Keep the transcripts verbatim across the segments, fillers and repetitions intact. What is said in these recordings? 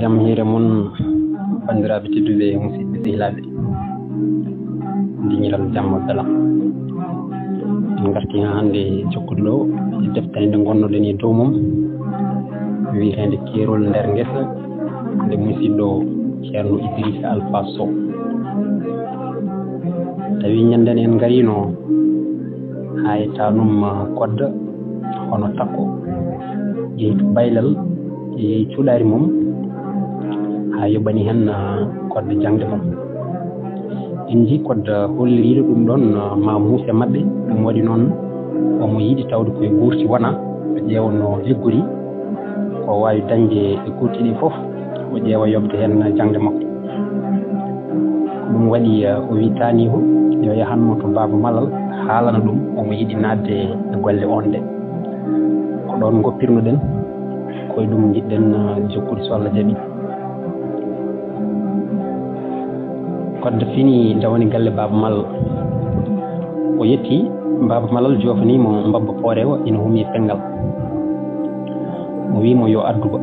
Jam hiire mon, banndiraaɓe tedduɓe, musidɓe sehilaaɓe, diñiral jam e salam. En ngartii haa hannde jokkude ɗo e deftere nde ngonnoɗen e dow mum, wiyeteende Keerol nder ngesa, nde musidɗo Ceerno Idrissa Alpha Sow. Tawi ñande en ngariino haa e taanum Kodda, hono takko, yehi to Baylal, yehi cuɗaari mum, haa yoɓani heen, ah, Kodda jaŋde mum. En njii Kodda holliriiɗo ɗum ɗoon, ah, ma muuse maɓɓe. Ɗum waɗi noon, omo yiɗi tawde koye guurti wona, o ƴeewa no liggori, ko waawi dañde e guurti ɗi fof, o ƴeewa yoɓde heen jaŋde makko. Ko ɗum waɗi, eh, o wi taaniiko yo yahanmo to Baaba Malal, haalana ɗum omo yiɗi naatde e golle oon ɗe. Ko ɗoon ngoppirno-ɗen, ko e ɗum njiɗ-ɗen, eh, jokkude so Allah jaɓi. Kodda fini dawani galle Baaba Malal. O yetti Baaba Malal, joofanii mo mbabba pooreewa ina humii penngal. O wii mo yo addu ba.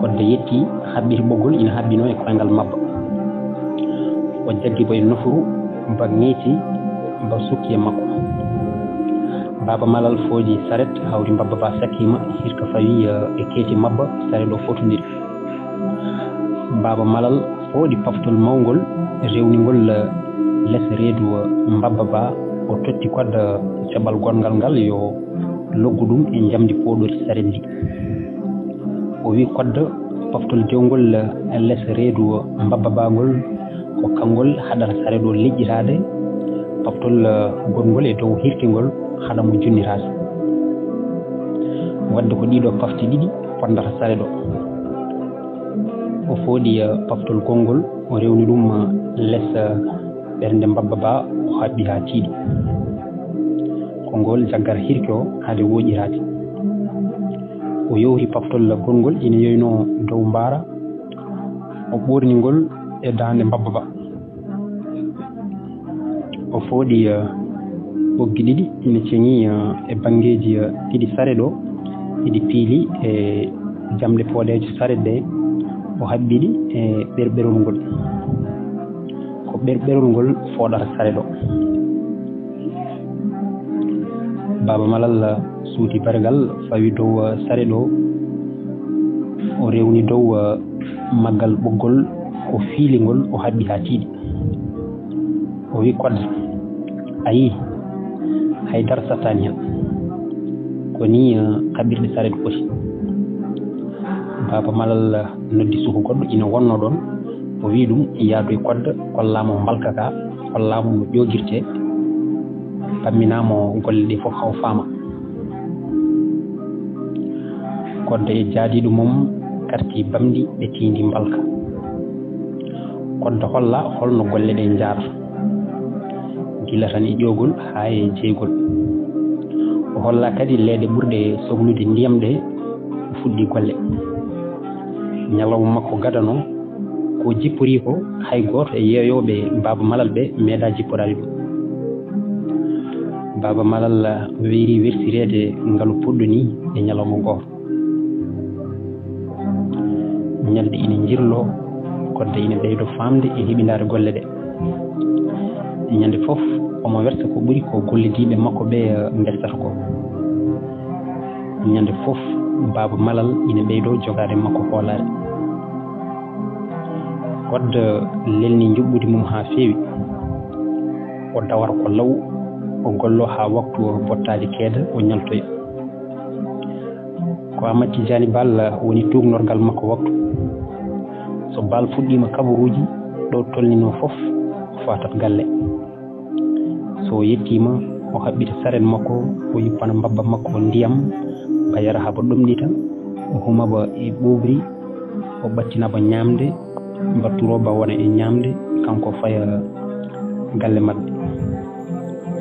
Kodda yetti, haɓɓiti ɓoggol ina haɓɓinoo e koyngal mbabba. O jaggi ba e nofuru, ba ŋeeti, ba sukki e makko. Baaba Malal fooji saret, hawri mbabba ba sakkiima, hirka fawi, eh, e keeti mbabba, saret o fotondiri. Baaba Malal fooɗi paftol mawngol, rewni ngol, eh, les reedu, eh, mbabba ba, o totti Kodda, eh, caɓal gonngal ngal yo loggu ɗum e njamndi pooɗori saret ndi. O wi Kodda, paftol dewngol, eh, les reedu, eh, mbabba ba ngol, ko kanngol haɗata saret o leƴƴitaade, paftol, eh, gonngol e dow hirki ngol haɗa mo junnitaade. Waɗde ko ɗiɗo pafti ɗiɗi pondata saret o. O fooɗi, eh, paftol gonngol, o rewni ɗum, eh, les, eh, ɓernde mbabba ba, o haɓɓi haa tiiɗi. Ko ngol jaggata hirki o hade wooƴiraade. O yowti paftol gonngol ina yoynoo dow mbaara, o ɓoorni ngol e daande mbabba ba. O fooɗi, eh, ɓoggi ɗiɗi ina ceŋi, eh, e banngeeji, eh, ɗiɗi saret o, iɗi piili e jamɗe pooɗeeje saret ɗe, o haɓɓi ɗi e ɓerɓerol ngol. Ko ɓerɓerol ngol fooɗata saret o. Baaba Malal suuti bargal, fawi dow saret o, o rewni dow maggal ɓoggol, o fiili ngol, o haɓɓi haa tiiɗi. O wi Kodda, a yii, hay dara sattaani heen. Ko nii, eh, kaɓirɗe saret poti. Baaba Malal noddi suka goɗɗo ina wonnoo ɗoon, o wi ɗum, yaadu e Kodda, kollaa mo mbalka ka, kollaa mo no ƴoogirtee, pamminaa mo golle ɗe fof haa o faama. Kodda e jaadiiɗo mum karti bamndi ɓe tiindi mbalka. Kodda holla holno golle ɗe njaarata, gila tan e ƴoogol haa e jeygol. O holla kadi leeɗe ɓurɗe sohlude ndiyam ɗe, o fuɗɗi golle. Ñalawma makko gadano, ko jipporii ko, hay gooto e yeeyooɓe Baaba Malal ɓe meeɗaa jipporaade ɗum. Baaba Malal weyri wersireede ngalu puɗɗo nii e ñalawma gooto. Ñalɗi ina njirloo, Kodda ina ɓeydo faamde e heɓindaade golle ɗe. Ñande fof, omo wersa ko ɓuri ko gollidiiɓe makko ɓe, eh, mbersata ko. Ñande fof, Baaba Malal ina ɓeydo jogaade makko hoolaare. Kodda lelni njuɓɓudi mum haa feewi. O dawata ko law, o gollo haa waktu bottaali keeda, o ñaltoya. Ko Amat Tijaani Baal woni tuugnorgal makko waktu. So Baal fuɗɗiima kabaruuji, ɗo tolninoo fof, o faatat galle. So o yettiima, o haɓɓita saret makko, o yuppana mbabba makko ndiyam, ba yara haa ba ɗomɗita, o huma ba e ɓuuɓri, o ɓattina ba ñaamde, mbatturoo ba wona e ñaamde, kanko faya galle maɓɓe.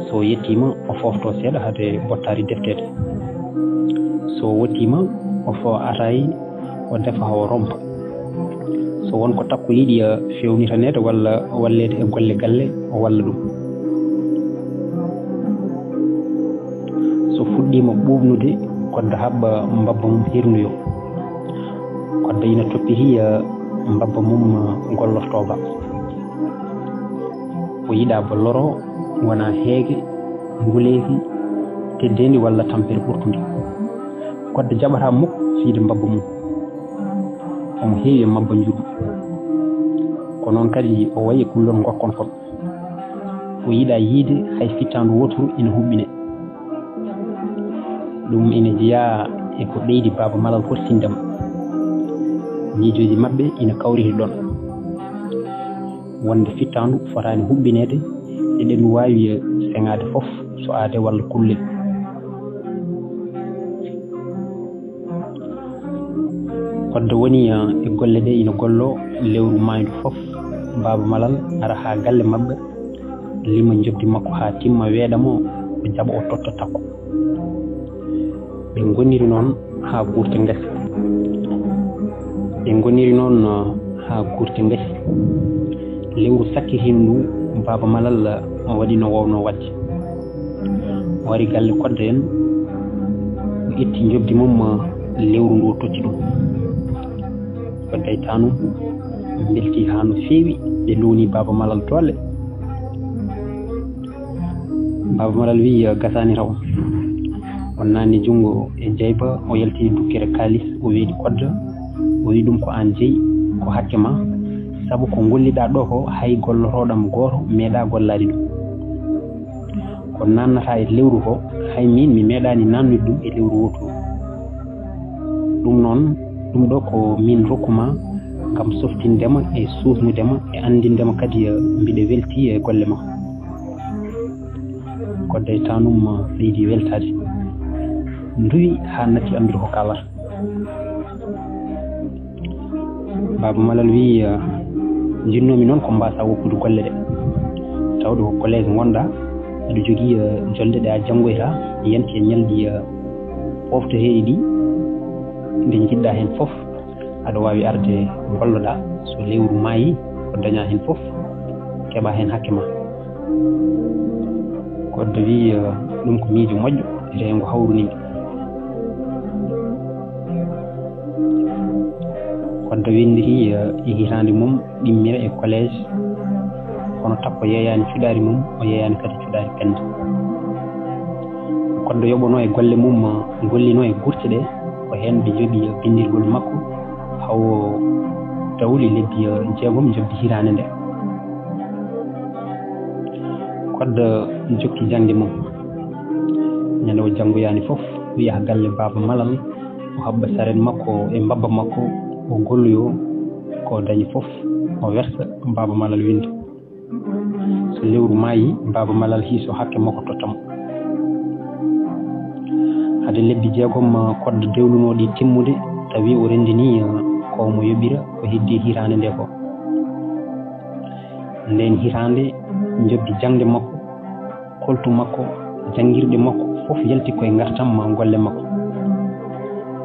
So yettiima, o foofto seeɗa hade bottaari defteede. So wottiima, o fo ataay, o defa, o rompa. So won ko takko yiɗi, eh, feewnitaneede walla walleede e golle galle, o walla ɗum. So fuɗɗiima ɓuuɓnude, Kodda haɓɓa mbabba mum hirnuyo. Kodda ina toppiti, eh, mbabba mum, eh, gollortooba. O yiɗaa ba loro, wona heege, nguleeki, teddeendi walla tampere ɓurtundi. Kodda jaɓataa mukk fiyde mbabba mum. Omo heewi e mbabba njurum. Ko noon kadi o wayi e kullon ngokkon kon. O yiɗaa yiide hay fittaandu wooturu ina huɓɓine. Ɗum ina jeyaa e ko ɓeydi Baaba Malal horsinde mo. Miijooji maɓɓe ina kawriti ɗoon. Wonde fittaandu fotaani huɓɓineede, eɗen waawi seŋaade fof so aade walla kullel. Kodda woni, eh, e golle ɗe ina golloo lewru maayndu fof, Baaba Malal ara haa galle maɓɓe, lima njoɓdi makko haa timma, weeɗa mo, o jaɓa, o totta takko. Ɓe ngoniri noon haa guurta ngesa. Ɓe ngoniri noon, eh, haa guurta ngesa. Lewru sakkitindu, Baaba Malal, eh, waɗi no waawnoo waɗde. O ari galle Kodda en, o itti njoɓdi mum, lewru ndu o totti ɗum. Kodda e Taanum mbeltii haa no feewi, ɓe ndowni Baaba Malal doole. Baaba Malal wiyi, "Gasaani taw." O naatni junngo e jayba, o yaltini dukkere kaalis, o weeɗi Kodda, o wiyi ɗum, "Ko aan jeyi, ko hakke ma, sabu ko ngolliɗaa ɗo ko hay gollorooɗo am gooto meeɗaa gollaade ɗum." Ko naatnataa e lewru ko, hay miin mi meeɗaani naatnude ɗum e lewru wooturu. Ɗum noon, ɗum ɗo ko miin rokku ma ngam softinde ma e suusnude ma e anndinde ma kadi, eh, mbiɗa weltii e golle ma. Kodda e Taanum, eh, ɓeydi weltaade. Nduwi haa natti anndude ko kaalata. Baaba Malal wiyi, eh, "Njinnoomi noon ko mbaasaa woppude golle ɗe. Tawde ko collège ngonɗaa, aɗa jogii, eh, jolde ɗe a janngoyta, yanti e ñalɗi, eh, fooftoheeɗi ɗi, nde njiɗɗaa heen fof, aɗa waawi arde golloɗaa. So lewru maayi, ko dañaa heen fof, keɓaa heen hakke ma." Kodda wiyi, eh, "Ɗum ko miijo moƴƴo, e ngu hawrunii." Kodda winndiri, eh, e hitaande mum ɗimmira e collège, kono takko yeeyaani cuɗaari mum, o yeeyaani kadi cuɗaari Penda. Kodda yoɓanoo e golle mum, eh, gollinoo e gurte ɗe, ko heen ɓe njoɓi, eh, binndirgol makko, haa o dawli lebbi, eh, jeegom njoɓdi hitaande nde. Kodda jokki jaŋde mum. Ñande o janngoyaani fof, o yaha galle Baaba Malal, o haɓɓa saret makko e mbabba makko, o golloyoo, ko o dañi fof, o wersa, Baaba Malal winnda. So lewru maayi, Baaba Malal hiiso hakke makko totta mo. Hade lebbi jeegom, Kodda dewlunoo ɗi timmude, tawi o renndinii ko mo yoɓira ko heddii hitaande nde ko. Ndeen hitaande, njoɓdi jaŋde makko, koltu makko, janngirɗe makko, fof yalti koye ngartam ma golle makko.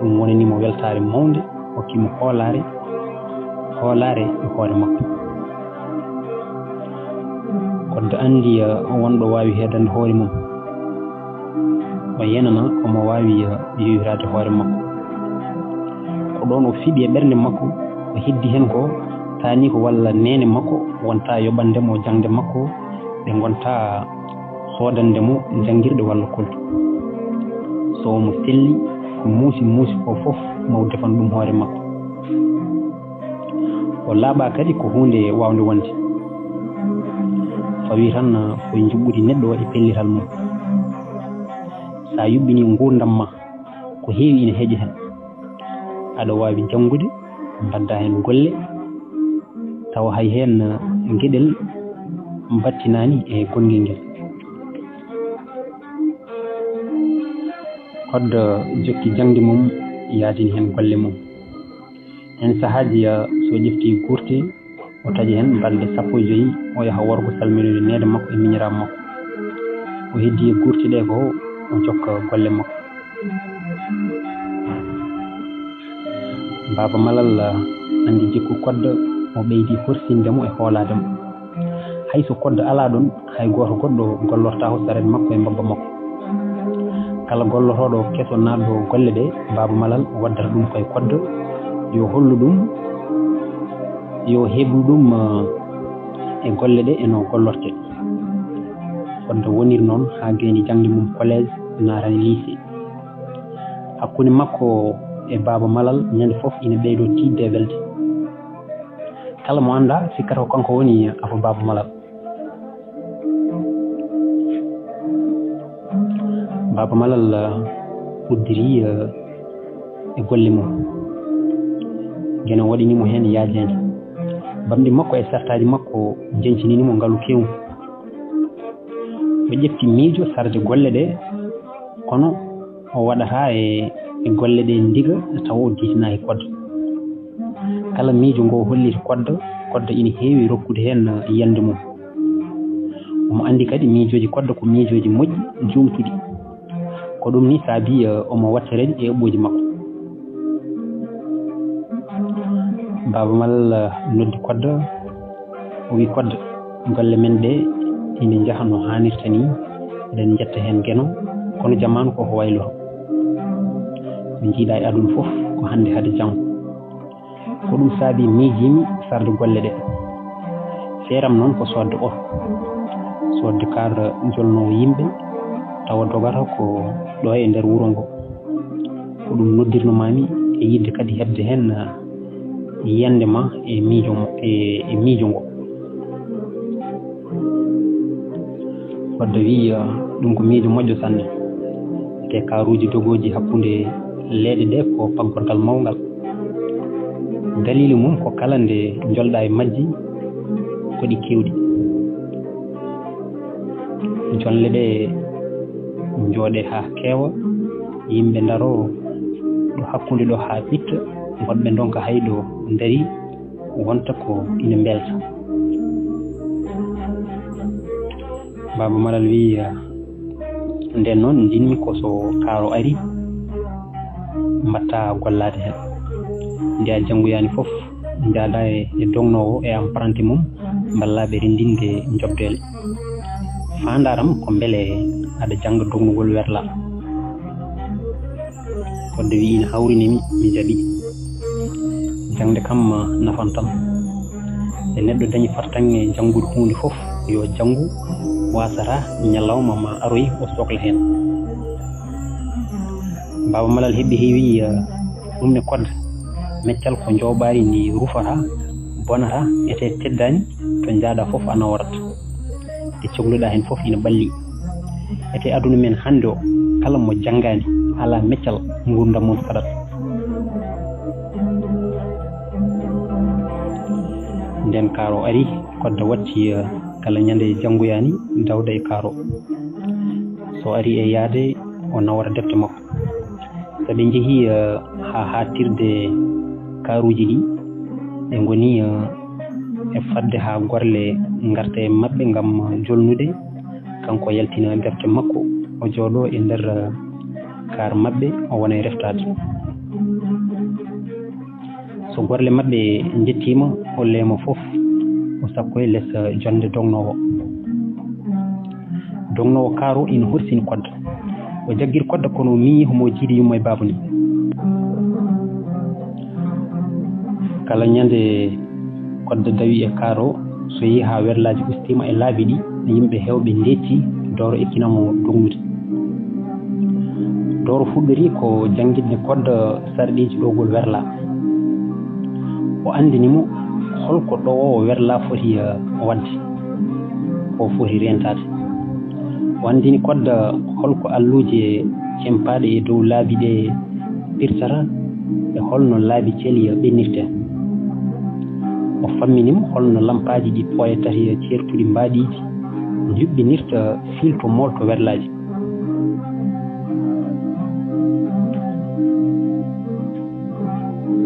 Ɗum wonani mo weltaare mawnde, hokki mo hoolaare, hoolaare e hoore makko. Kodda anndi, eh, wonɗo waawi heedande hoore mum. O yenana omo waawi, eh, yowitaade hoore makko. Ko ɗoon o fiɓi e ɓernde makko, ko heddi heen ko, taaniiko walla neene makko wonta yoɓande mo jaŋde makko, ɓe ngonta soodande mo janngirɗe walla koltu. So omo selli, ko muusi muusi ko fof, ma o defan ɗum hoore makko. O laaɓaa kadi ko huunde waawnde wonde. Fawii tan ko e njuɓɓudi neɗɗo waɗi pellital mum. So a yuɓɓinii nguurndam ma, ko heewi ina heƴa heen. Aɗa waawi janngude, mbaɗda heen golle, tawa hay heen geɗel mbattinaani e gonngel ngel. Kodda jokki jaŋde mum, yaadini heen golle mum. Heen sahaaji, so ƴeftii guurte, o taƴa heen balɗe sappo e joyi, o yaha worgo salminoyde neene makko e miñiraaɓe makko. O heddii e guurte ɗe ko, o jokka golle makko. Baaba Malal anndi jikku Kodda, o ɓeydi horsinde mo e hoolaade mo. Hay so Kodda alaa ɗoon, hay gooto goɗɗo gollortaako saret makko e mbabba makko. Kala gollotooɗo keso naatɗo golle ɗe, Baaba Malal waddata ɗum koye Kodda, Yo hollu ɗum, yo heblu ɗum, eh, e golle ɗe e no gollorte. Fodde wonir noon haa gayni jaŋde mum collège naatani lycée. Hakkunde makko e Baaba Malal ñande fof ina ɓeydoo tiiɗde e welde. Kala mo anndaa sikkata ko kanko woni afo Baaba Malal. Baaba Malal, uh, uddiri, uh, e golle mum. Geno waɗini mo heen yaajeende. Bamɗi makko e sartaaji makko njeñcinini mo ngalu kewu. O ƴefti miijo sarde golle ɗe, kono o waɗata e, e golle ɗe ndiga tawa o diitinaa e kodda. Kala miijo ngo holliti kodda, kodda ina heewi rokkude heen yiyannde mum. Omo anndi kadi miijooji kodda ko miijooji moƴƴi, juumtuɗi. Ko ɗum ni saabi, eh, omo watta reejo e eɓɓooji makko. Baaba Malal, eh, noddi kodda, o wi: "Kodda, golle men ɗe ina njaha no haanirta ni, eɗen njetta heen geno, kono jamaanu ko ko wayloto. Ko njiiɗa e aduna fof ko hannde hade janngo. Ko ɗum saabi miijiimi sarde golle ɗe. Feeram noon ko soodde oto, soodde kaar jolnoowo yimɓe, tawa dogata ko ɗo e nder wuro ngo. Ko ɗum noddirnomaami e yiɗde kadi heɓde heen, ah, yiyannde ma e miijo mo, e, e miijo ngo." Kodda wi, ah, ɗum ko miijo moƴƴo sanne. Te kaaruuji dogooji hakkunde leeɗe ɗe ko paggorgal mawngal. Daliili mum ko kala nde njolɗa e majji ko ɗi keewɗi. Jonle ɗe njooɗe haa keewa, yimɓe ndaro ɗo hakkunde ɗo haa ɓitta, woɗɓe ndonka hay ɗo ndari wonta ko ina mbelta. Baaba Malal wi, "Nden noon, njiɗmi ko so kaaro ari, mbaɗta gollaade heen. Nde a janngoyaani fof, njaada e, e dognoowo e apprenti mum, mballaa ɓe renndinde njoɓdeele. Faandaaram ko mbele aɗa jannga dognugol werlaa." Kodda wi, "Ina hawrini mi, mi jaɓi. Jaŋde kam nafan tan. Nde neɗɗo dañi fartaŋŋe janngude huunde fof, yo janngu, waasata ñalawma ma aroy o sokla heen." Baaba Malal heɓi heewi, eh, ɗum ne kodda. Meccal ko njooɓaari ndi rufata, bonata, ete teddaani, to njaaɗa fof a naworat. Nde cokluɗa heen fof ina ɓalli. Ete aduna men hannde o, kala mo janngaani, alaa meccal, nguurndam mum saɗat. Nden kaaro ari, kodda watti, eh, kala ñande janngoyaani, dawda e kaaro. So ari e yaade, o nawora defte makko. So ɓe njehii, eh, haa haaɗtirde kaaruuji ɗi, ɓe ngoni, eh, e fadde haa gorle ngarta e maɓɓe ngam jolnude. Kanko o yaltina defte makko, o jooɗoo e nder, eh, kaar maɓɓe, o wona e reftaade. So gorle maɓɓe njettiima, o leema fof, o sakkoya les, eh, jonnde dognoowo. Dognoowo kaaro ina horsini kodda. O jaggiri kodda kono o miñi homo jiidi yumma e baaba ni. Kala ñande kodda dawi e kaaro, so yehi haa werlaaji ustiima e laabi ɗi, yimɓe heewɓe ndeetti, Dooro ekkinamo dognude. Dooro fuɗɗori ko janngitde kodda sarɗiiji ɗowgol werlaa. O anndini mo holko ɗowoowo werlaa foti, eh, waɗde, ko foti reentaade. O anndini kodda holko alluuje cempaaɗe e dow laabi ɗe pirtata e holno laabi celi ɓennirte. O fammini mo holno lampaaji ɗi pooye tati ceertuɗi mbaɗiiji njuɓɓinirta fiilto moolto werlaaji.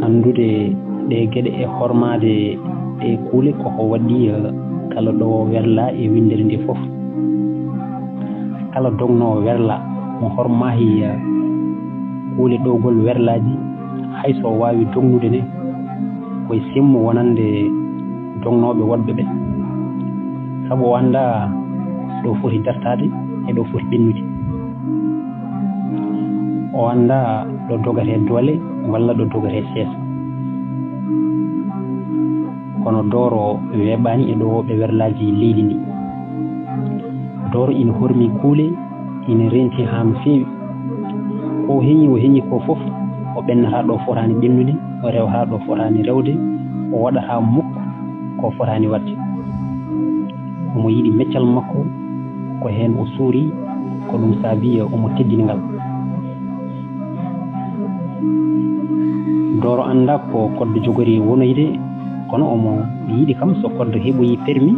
Anndude ɗee geɗe e hormaade ɗee kuule ko ko waɗɗii, eh, kala ɗo werlaa e winndere nde fof. Kala dognoowo werlaa mo hormaahi, eh, kuule ɗowgol werlaaji, hay so o waawi dognude ne, ko e semmu wonande dognooɓe woɗɓe ɓe. Sabu o anndaa ɗo foti dartaade e ɗo foti ɓennude. O anndaa ɗo dogatee doole walla ɗo dogatee seesa. Kono Dooro weeɓaani e ɗowooɓe werlaaji leydi ndi. Dooro ina hormi kuule, ina reenti haa no feewi. Ko o heñi, o heñi ko fof, o ɓennataa ɗo fotaani ɓennude, o rewataa ɗo fotaani rewde, o waɗataa mukk ko fotaani waɗde. Omo yiɗi meccal makko, ko heen o suuri, ko ɗum saabi omo teddini ngal. Dooro anndaa ko Koddo jogori wonoyde, kono omo yiɗi kam so Koddo heɓoyi permi,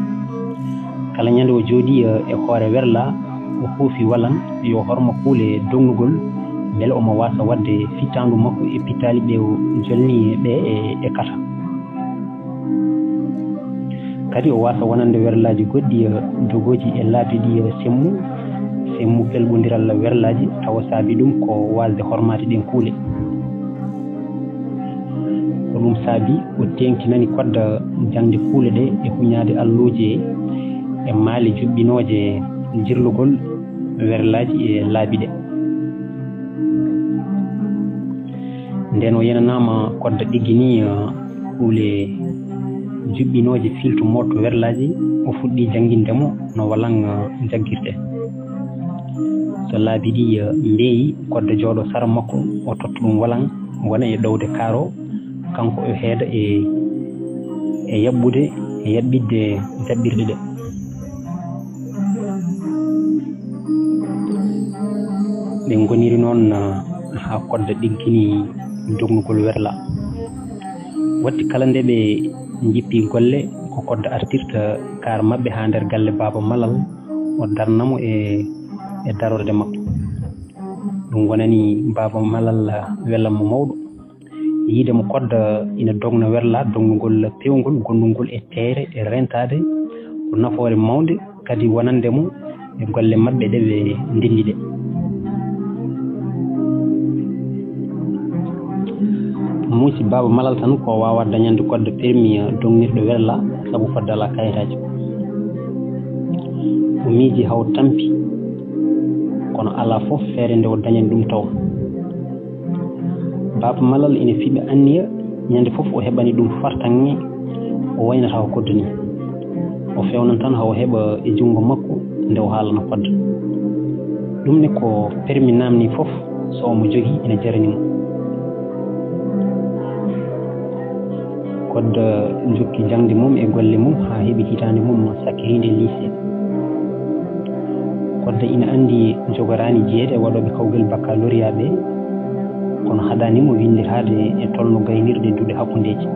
kala ñande o jooɗii e hoore werla, o huufi walan yo hormo kuule dognugol, mbele omo waasa waɗde fittaandu makko e pittaali ɓe o jolni ɓe e, e kata. Kadi o waasa wonande werlaaji goɗɗi, eh, dogooji e laabi ɗi, eh, semmu, semmu pelɓondiral werlaaji, tawa saabi ɗum ko waasde hormaade ɗeen kuule. Ko ɗum saabi o teeŋtinani Kodda jaŋde kuule ɗe e huñaade alluuje e maale juɓɓinooje jirlugol werlaaji e laabi ɗe. Ndeen o yenanaama Kodda ɗigginii, eh, kuule juɓɓinooje filtu mooto werlaaji, o fuɗɗii jannginde mo no walan, eh, jaggirtee. So laabi ɗi, eh, mbeeyi, Kodda jooɗo sara makko, o totta ɗum walan, wona e ɗowde kaaro, kanko o heeda e, e yaɓɓude, e yaɓɓitde jaɓɓirɗe ɗe. Ɓe ngoniri noon, ah, haa Kodda ɗiggini dognugol werla. Watti kala nde ɓe njippi golle, ko Kodda artirta kaar maɓɓe haa nder galle Baaba Malal, o darna mo e, e darorde makko. Ɗum wonani Baaba Malal welamma mawɗo. Yiide mo Kodda ina dogna werla, dognugol peewngol, gonnugol e teeyre, e reentaade, ko nafoore mawnde, kadi wonande mo e golle maɓɓe ɗe ɓe ndenndi ɗe. Muusi Baaba Malal tan ko waawa dañande Kodda permi dognirɗo werla, sabu fodde alaa kayitaaji. O miiji haa o tampi, kono alaa fof feere nde o dañani ɗum taw. Baaba Malal ina fiɓa anniya, ñande fof o heɓani ɗum fartaŋŋe, o waynata ko Kodda ni. O fewnan tan haa o heɓa e junngo makko nde o haalana Kodda. Ɗum ne ko permi naamni fof, so omo jogii ina jarani mo. Kodda jokki jaŋde mum e golle mum haa heɓi hitaande mum sakkitiinde lycée. Kodda ina anndi jogoraani jeyeede waɗooɓe kawgel baccalauréat ɓe, kono haɗaani mo winndiraade e tolno gaynirɗe duɗe hakkundeeji.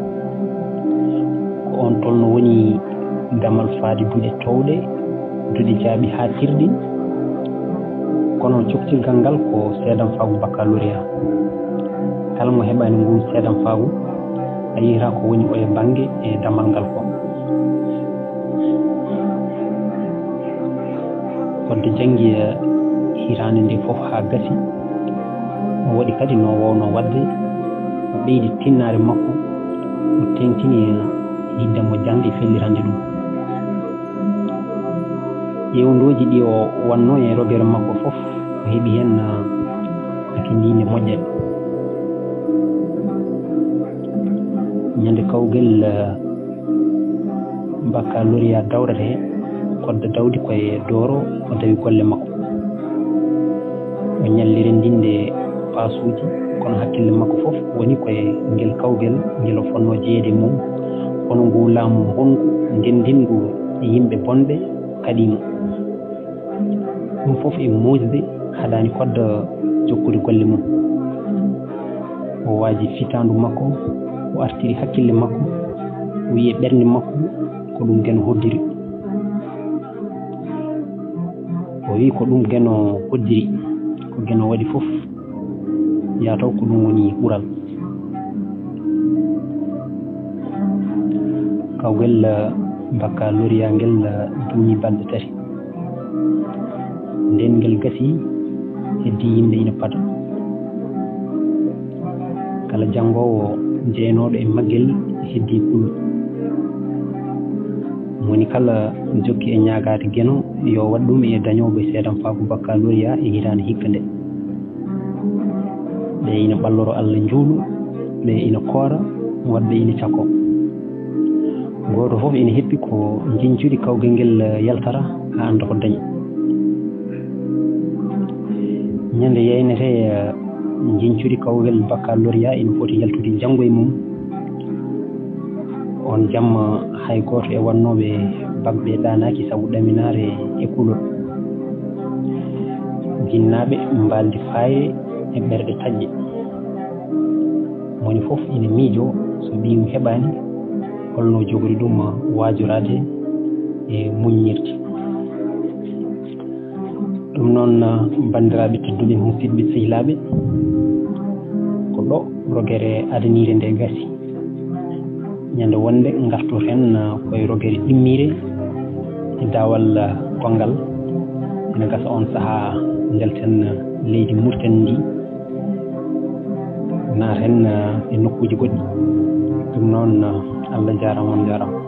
Ko oon tolno woni damal faade duɗe toowɗe, duɗe jaaɓi haa tirɗi. Kono coktirgal ngal ko seedamfaagu baccalauréat. Kala mo heɓaani nguun seedamfaagu, a yiyata ko woni oya bannge e damal ngal ko. Kodda janngi hitaande nde fof haa gasi. O waɗi kadi no o waawnoo waɗde, o ɓeydi tinnaare makko, o teeŋtini yiɗde mo jaŋde e fellitande ɗum. Ƴeewndooji ɗi o waɗnoo e rogere makko fof, o heɓi heen, ah, hakkindiinde moƴƴere. Ñande kawgel, ah, baccalauréat dawrete, Kodda dawdi ko e Dooro, o dawi golle makko. O ñalli renndinde paasuuji, kono hakkille makko fof woni ko e ngel kawgel ngel o fotnoo jeyeede e mum, kono nguu laamu mbonngu, ndenndingu e yimɓe bonɓe kaɗii mo. Ɗum fof e muusde haɗaani Kodda jokkude golle mum. O waaji fittaandu makko, o artiri hakkille makko, o wiyi e ɓernde makko ko ɗum Geno hoddiri. O wiyi ko ɗum Geno hoddiri, ko Geno waɗi fof, yaa taw ko ɗum woni ɓural. Kawgel, eh, baccalauréat ngel, eh, duumi balɗe tati. Nden ngel gasi, heddii yimɓe ina pada. Kala janngoowo jeynooɗo e maggel heddii kulu. Mo woni kala jokki e ñaagaade Geno yo waɗ ɗum e dañooɓe seedamfaagu baccalauréat e hitaande hikka nde. Ɓe ina ɓalloro Alla njuulu, ɓe ina koora, Waɗde ina cakko. Gooto fof ina heppi ko njiñcudi kawgal ngel yaltata haa annda ko dañi. Ñande yaynete, eh, njiñcudi kawgal baccalauréat ina foti yaltude janngo e mum. On jamma hay gooto e wonnooɓe bac ɓe ɗaanaaki sabu ɗaminaare e kulol. Jinnaaɓe mbaldi faaye e ɓerɗe taƴƴe. Moni fof ina miijo so ɓiyum heɓaani holno jogori ɗum waajoraade e muññirde. Ɗum noon, banndiraaɓe tedduɓe, musidɓe sehilaaɓe, ko ɗo rogere adaniire nde gasi. Ñande wonde ngartoten koye rogere ɗimmiire e daawal gonngal. Ina gasa on sahaa njalten leydi Mauritanie ndi, naaten e nokkuuji goɗɗi. Ɗum noon, Allah jaaraama, on jaaraama.